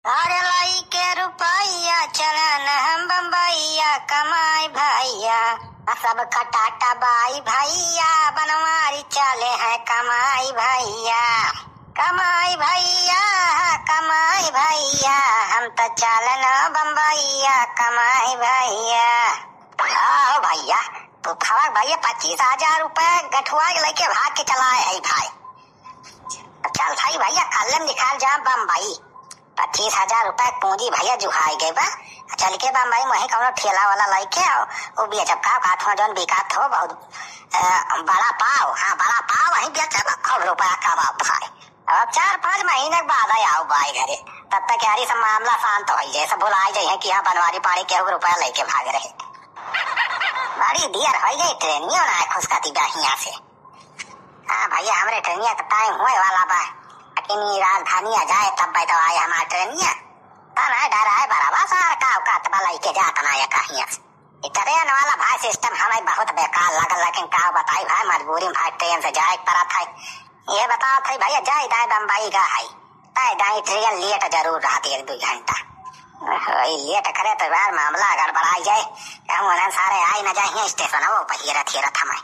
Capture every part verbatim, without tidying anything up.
अरे लइके रुपइया चलन हम बम्बइया कमाई भइया, आ सब कटाटा बाई भइया, बनवारी चले हैं कमाई भइया, कमाई भइया, कमाई भइया, हम त चलन बम्बइया कमाई भइया। आओ भइया, तू फवक भइया पच्चीस हजार रुपए गठुआ के लइके भाग के चलाए है भाई। चल भाई भइया, कल निकाल जा बम्बई। पच्चीस हजार रुपए पूंजी भइया जुहाई गई बा। चल के बम्बई में वहीं कौनो ठेला वाला लइके आओ, वो बेचब का, का थो जौन बिकात हो बहुत, अ, बड़ा पाव, हाँ, बड़ा पाव वहीं बेचब, खूब रुपया कमाब भाई। अब चार पाँच महीने के बाद ही आओ भाई घरे, तब तक यारी सब मामला शांत हो जाए, सब भुला जाए कि हाँ बनवारी पाड़ी केहू के रुपया लइके भाग रहे। बड़ी देर हो गई, ट्रेनियो ना है खुसकती बा हियाँ से। हाँ भइया, हमरे ट्रेनिया तो टाइम होए वाला बा, लेकिन ये राजधानी आ जाए तब बैठो आए हमार ट्रेनिया। तना डर आए बराबर सार का औकात बा लइके जात ना ये कहिया से। ये ट्रेन वाला भाई सिस्टम हमें बहुत बेकार लगल, लेकिन का बताई भाई, मजबूरी में भाई ट्रेन से जाए के पड़त है। ये बताओ थे भइया, जाए दाए बम्बई का है, ताए दाए ट्रेन लेट जरूर रहती एक दो घंटा। ओए, लेट करे तो यार मामला गड़बड़ा जाए, कहूँ उन्हें सारे आई न जाए स्टेशन वो पहिरत हिरत हमें।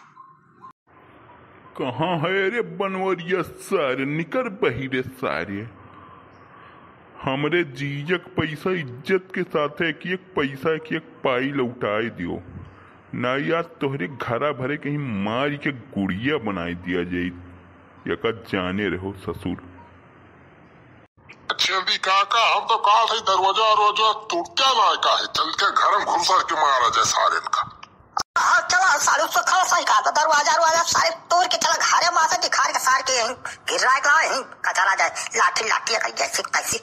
कहाँ है रे बनवरिया सारे, निकर बहिरे सारे। हमरे जीजक पैसा इज्जत के साथे एक एक पैसा एक एक पाई लौटाए दियो, ना यार तोहरे घरा भरे कहीं मारी के गुड़िया बनाए दिया जाई। यका जाने रहो ससुर। अच्छा भी काका, हम तो कहा था दरवाजा, दरवाजा टूटता ना का है, चल के घर में घुसर के मारा जाए सारे इनका। हाँ, चला, सारे उसको खड़ा सही कहा था, दरवाजा, दरवाजा सारे तोड़ के चला, घरे में से दिखार के सार के यहीं गिर रहा है, यहीं कचरा जाए, लाठी, लाठी है, जैसी तैसी।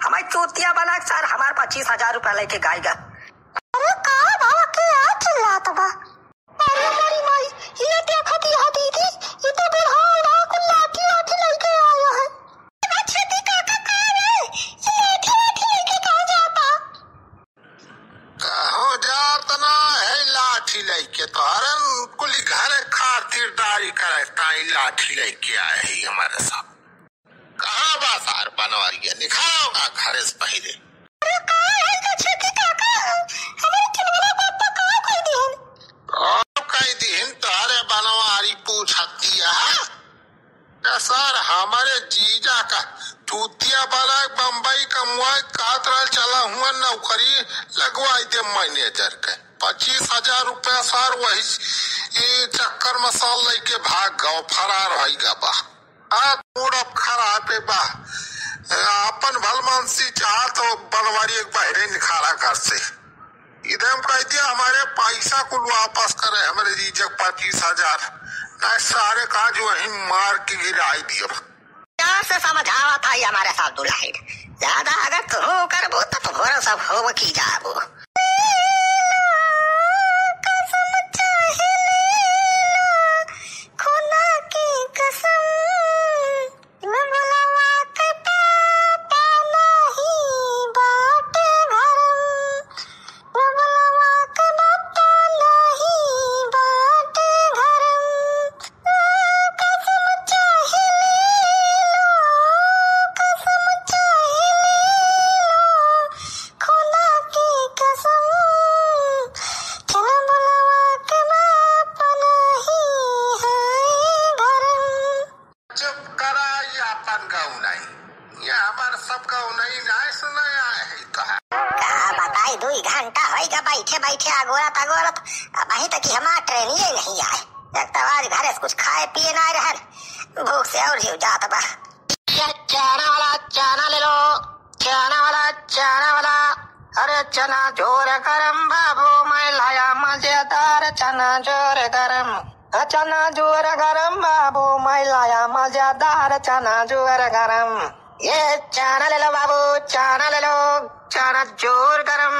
हमारी चूतिया बना के सार, हमारे पच्चीस हजार रुपया लेके गायगा। अरे, का बाबा के आ चिल्लात बा? अरे, मोरी माई, ये देखत ही हा दीदी, ये तो बुढ़ा, बुढ़ा कुल लाठी, लाठी लेके आया है। अच्छा, दी काका, का रे? ये लाठी, लाठी लेके कहाँ जाता? कहो जात ना है लाठी लइके, तोहरन कुली घरे खातिरदारी करे ताई लाठी लइके आए ही हमारे साथ। कहाँ बा सार बनवरिया? निकालो का घरे से पहिले। अरे का है का छेदी काका? हमारे चुलबुला को पकाओ कह दिहन। का कह दिहन तोहरे बनवारी पूछतिया? का सार, हमारे जीजा का चूतिया बना बम्बई कमवाए, कहत रहल चला हुआ नौकरी लगवाई दे मैनेजर के। पच्चीस हजार रुपया सार वही, ए, चक्कर में सार लइके भाग गवा, फरार होई गा बा। आ, मूड अब खराब है बा। आपन भलमानसी चाहत हो बनवारी एक बहरे निकाला घर से। इधर हम कह दिया, हमारे पैसा कुल वापस करे, हमारे जीजक पच्चीस हजार, ना सारे का जो वहीं मार के गिराई दियो। प्यार से समझावा था ये हमारे साथ दुल्हन, ज्यादा अगर तू करबो तो तुम्हारा सब हो की जाबो। कसम चाहे ले लो, खुदा की कसम। बबलवा के पापा नाही बाटे घर में। बबलवा के पापा नाही बाटे घर में। कसम चाहे ले लो, कसम चाहे ले लो, खुदा की कसम। बबलवा के पापा नाही है घर में। चुप करा, ये आपन गौनई, ये हमार सब गौनई नाय सुनाय आए है तोहार। का बताई, दुई घंटा होई गा बैठे बैठे अगोरत अगोरत, अबहीं तक हमार ट्रेनिये नहीं आए। एक तो आज घरे से कुछ खाए पिए ना रहन, भूख से और जीव जात बा। ये चना वाला चना ले लो, चना वाला चना वाला। अरे चना जोर गरम बाबू, मैं लाया मजेदार चना जोर गरम। चना जोर गरम बाबू, मैं लाया मजेदार चना जोर गरम। ये चना ले लो बाबू, चना ले लो, चना जोर गरम।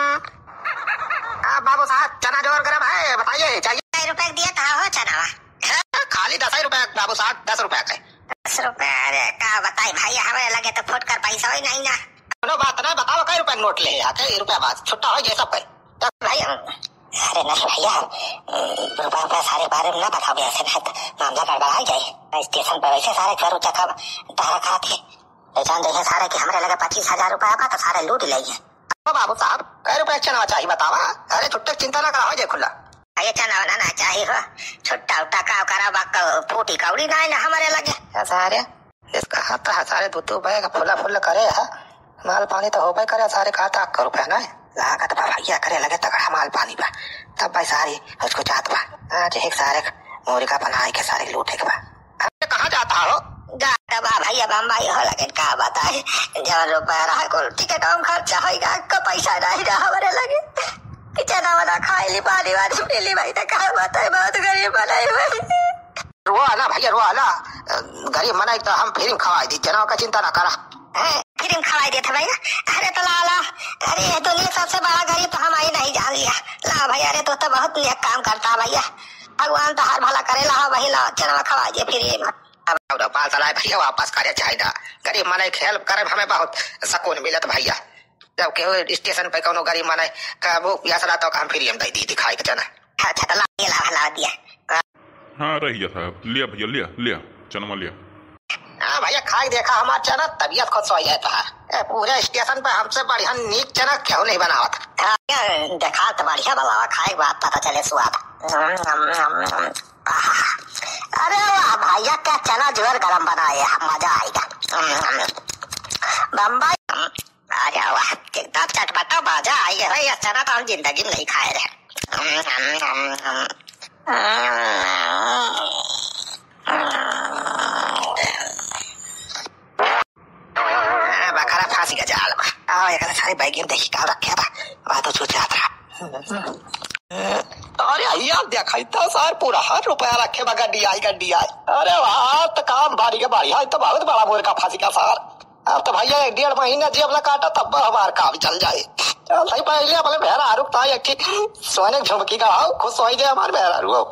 हाँ बाबू साहब, चना जोर गरम है, बताइए, चाहिए? कै रुपए दिया था हो चनावा? हाँ, खाली दस ही रुपए बाबू साहब, दस रुपए के। दस रुपए? अरे का बताई भाई, हमारे लगे तो फुटकर पैसा ही नहीं ना। कोनो बात ना, बताओ कै रुपए नोट ले, आ कै रुपए बात छुट्टा हो ये सब पे। तो भाई, अरे नहीं भैया, रुपया, रुपया सारे बारे में ना बताओ, ऐसे नहीं तो मामला गड़बड़ा जाए। स्टेशन पर वैसे सारे चोर उचक्का धारा खाते। ये जान जाइए सारे कि हमरे लगे पच्चीस हजार रुपया बा, तो सारे लूट लेइए। ओ बाबू साहब, कै रुपया चनवा चाही बतावा? अरे छुट्टे चिंता ना करा, होइ जाए खुला। अरे चनवा ना, ना चाही हो, छुट्टा उट्टा का करा बा, क-, फूटी कौड़ी ना है ना हमरे लगे। ए सारे, इसका हाथ है सारे, दू दू बैग फुला फुल करे है, माल पानी तो होबे करे सारे, का ताक करू पे ना। लागत बा भैया करे लगे तगड़ा माल पानी बा, तब भाई सारी उसको जात बा। आज एक सारे मुर्गा बनाए के सारे लूटे के बा। अरे कहाँ जाता हो? जाता बा भैया बम्बई हो, लेकिन का बताए, जवन रुपया रहा कुल टिकट हम खर्चा होइगा, का पैसा नहीं रहा हमरे लगे। कि चना वना खाए ली, पानी वानी पी ली भाई, तो का बताए, बहुत गरीब बनाई भाई। रोआ ना भैया, रोआ ना। अ, गरीब मनई तो हम फ्री में खवाई दी, चना का चिंता ना करा। हैं, फ्री में खवाई देत है भैया? अरे तो लाला, अरे ये दुनिया सबसे बड़ा गरीब तो हम आई नहीं जान लिया। ला भैया, अरे तू तो बहुत नेक काम करता भैया, भगवान तो हर भला करे। ला वही ला, चना खवाई दे फ्री में। अब और पाल तलाए भैया वापस करे चाहिए, गरीब मनई के हेल्प करे में हमें बहुत सुकून मिलत भैया। जब केहू स्टेशन पे कौनो गरीब मनई का भूख प्यास रहा तो हम फ्री में दे दी, दिखाई के चना। अच्छा, तो ला, ये ला, ला दिया। हाँ, रहिया साहब, लिया भैया, लिया, लिया, चनमा लिया। हाँ भैया, खाई देखा हमार चना, तबियत खुश हो जाए तोहार। ए, पूरे स्टेशन पे हमसे बढ़िया नीक चना केहू नहीं बनावत। हाँ, देखा तो बढ़िया बनावा, खाए के बाद पता चले स्वाद। आहा। अरे वाह भैया, क्या चना जोर गरम बनाए हैं, मजा आएगा। बम्बई। अरे वाह, एकदम चटपटा मजा आई है भाई, इस तरह तो हम जिंदगी में नहीं खाए रहे। हाँ, बकरा फांसी का जाल बा। आओ, एकरा सारे बैगियन देखी का रखे बा। बा तो छूट जात रहा। अरे, अहिया देखा, इतना सार पूरा हर रुपया रखे बा, गड्डी आई, गड्डी आई। अरे वाह, तो काम भारी के भारी, हाँ, तो बहुत बड़ा मुर्गा फांसी का सार। अब तो भैया एक डेढ़ महीना जेब ना काटा, तब हमार काम चल जाए। चल, सही पहले अपने मेहरारू का एक ठे सोने की झुमकी गढ़ाओ, खुश हो जाए हमार मेहरारू।